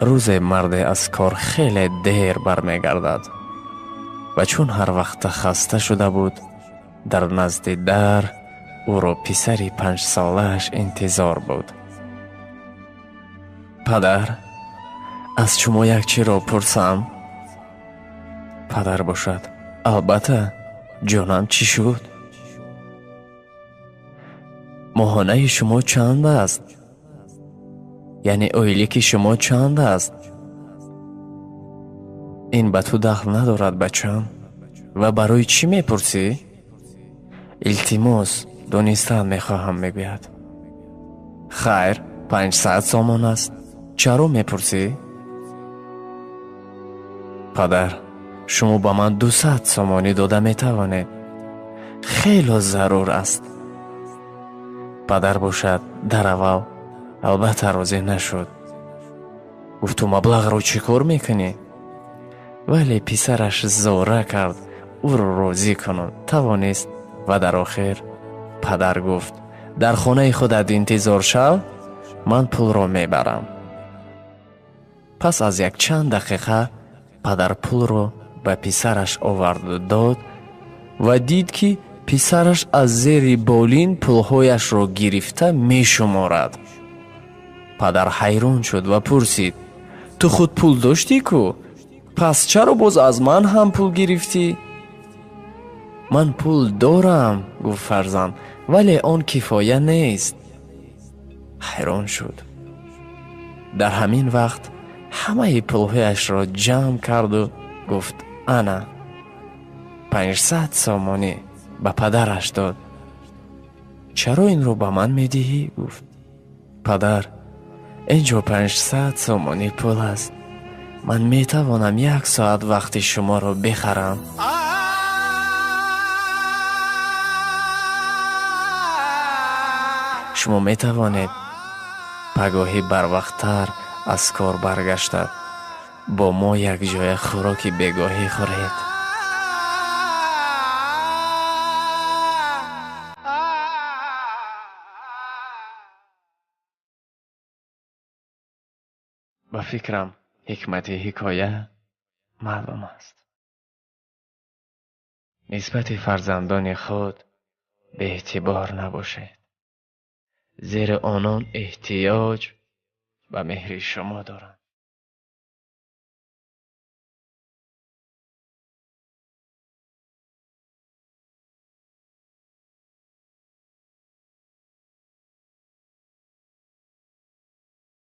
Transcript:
Рӯзе марде аз кор хеле дер бармегардад ва чун ҳар вақта хаста шуда буд, дар назди дар ӯро писари 5-солааш интизор буд. Падар, аз шумо як чиро пурсам? Падар бошад: албатта, ҷонам, чӣ шуд? Моҳонаи шумо чанд аст? Яъне ойлики шумо чанд аст? Ин ба ту дахл надорад, бачам. Ва барои чӣ мепурсӣ? Илтимос, донистан мехоҳам, мегӯяд. Хайр, 500 сомон аст. Чаро мепурсӣ? Падар, шумо ба ман 200 сомонӣ дода метавонед. Хело зарур аст. Падар бошад дар аввал албатта розӣ нашуд. Гуфт: ту маблағро чӣ кор мекунӣ? Вале писараш зора кард ӯро розӣ кунад, тавонист ва дар охир падар гуфт: дар хонаи худат интизор шав, ман пулро мебарам. Пас аз якчанд дақиқа падар пулро ба писараш оварду дод ва дид, ки писараш аз зери болин пулҳояшро гирифта мешуморад. Падар ҳайрон шуд ва пурсид: ту худ пул доштӣ ку? Пас чаро боз аз ман ҳам пул гирифтӣ? Ман пул дорам, гуфт фарзанд, вале он кифоя нест. Ҳайрон шуд. Дар ҳамин вақт ҳамаи пулҳояшро ҷамъ карду гуфт: ана 500 сомонӣ ба падараш дод. Чаро инро ба ман медиҳӣ? Гуфт. Падар, инҷо 500 сомонӣ пул аст. Ман метавонам 1 соат вақти шуморо бихарам. Шумо метавонед пагоҳӣ барвақттар аз кор баргашта бо мо якҷоя хӯроки бегоҳӣ хӯред. Ба фикрам, ҳикмати ҳикоя маълум аст. Нисбати фарзандони худ беэътибор набошед, зеро онон эҳтиёҷ ба меҳри шумо доранд.